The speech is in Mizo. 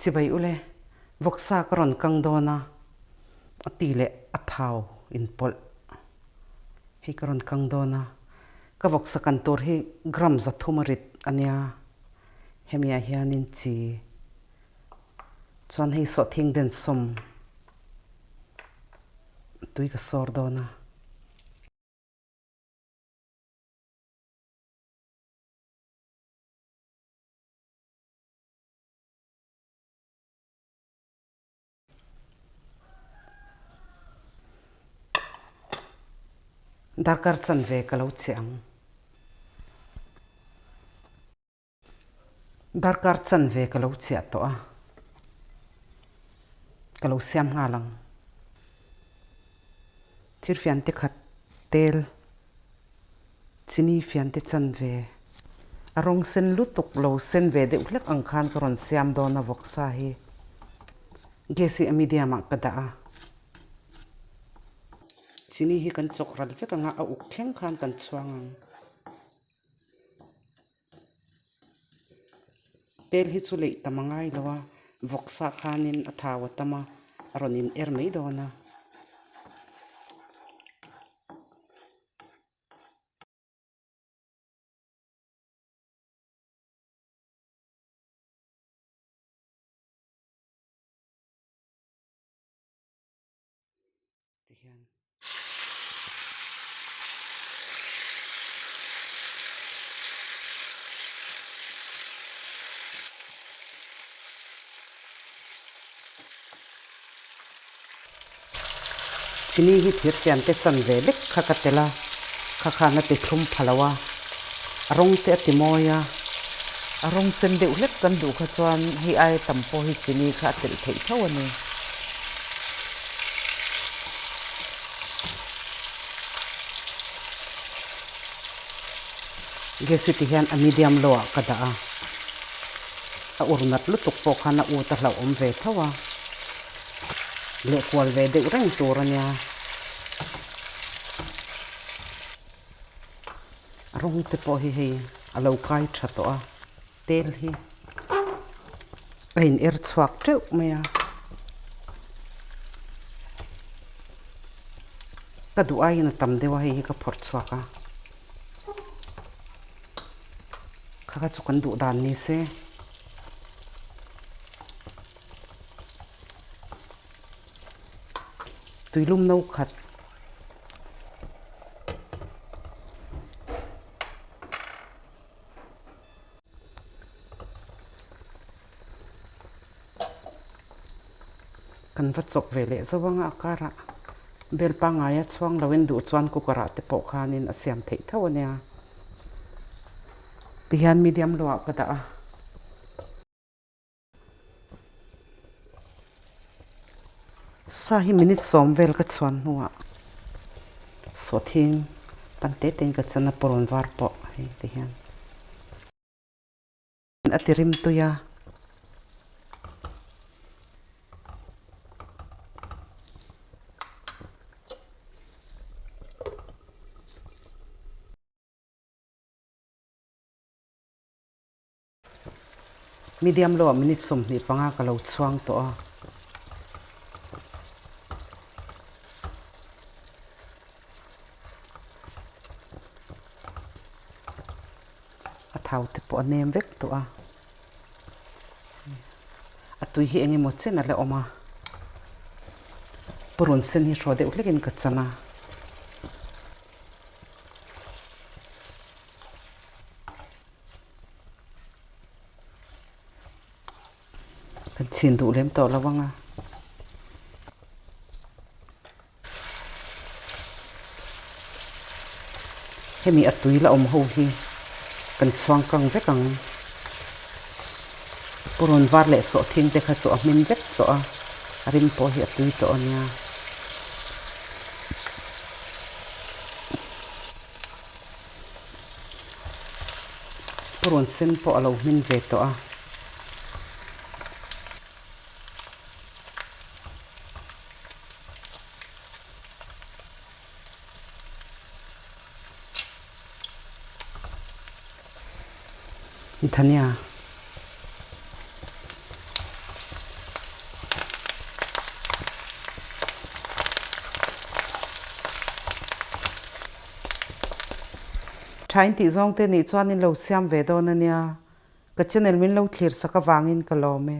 Chibai ule, vawksa ka rawn kang dawn a, a ti leh a thau inpawlh hi ka rawn kang dawn a. Ka vawksa kan tur hi gram 300 a rit a nia, hemiah hianin chi chuan hei sawhthing den sawm tui ka sawr dawn a. Darkar chanve ka lo che ang. Darkar chanve ka lo chiah tawh a, ka lo siam nghal ang. Thirfian te khat tel. Chini fiante chanve a rawng sen lutuk lo sen ve deuh hlek ang khan ka rawn siam dawn a vawksa hi gas hi a medium ah ka dah a. Chini hi kan chawk ral vek ang a, a uk thleng khan kan chhuang ang. Tel hi chu leih tam a ngai lo a, vawksa khanin a thau a tam a, a rawn in er mai dawn a. Tihian. Chini hi thir fian te chan ve lek kha ka tel a, kha khan a ti thlum pha lo a, a rawng te a ti mawi a, a rawng sen deuh hlek kan duh kha chuan hei aia tam pawh hi chini kha a telh theih tho a ni. Gas hi ti hian a medium low ah ka dah a, a ur nat lutuk pawh khan a ut a hlauhawm ve tho a, leh kual ve deuh reng tur a nia. A rawng te pawh hi hei a lo kai tha tawh a, tel hi a in er chhuak teuh mai a. Ka duh aiin a tam deuh a, hei hi ka phawrh chhuak a. Kha kha chu kan duh dan ni se. Tuilum no khat. Kan va chawk ve leh zo anga a karah bel pangngaia chhuang loin duh chuan cooker ah te pawh khanin a siam theih tho a nia. Tihian medium low ah ka dah a. Sa hi minute 10 vel ka chhuan hnuah sawhthing pan te tein ka chan a purawn var pawh hei tihian. A ti rim tui a. Medium low ah minute 25 ka lo chhuang tawh a. A thau te pawh a nem vek tawh a. A tui hi eng emaw chen a la awm a. Purun sen hi hraw deuh hlekin ka chan a. Kan chhin duh lem tawh lo ang a. Hemi a tui la awm ho hi kan chhuang kang vek ang. Purun var leh sawhthing te kha chu a hmin vek tawh a, a rim pawh hi a tui tawh a nia. Purun sen pawh a lo hmin ve tawh a. Dhania. Tha in tih zawng te nih chuan in lo siam ve dawn a nia. Ka channel min lo thlir sak avangin ka lawm e.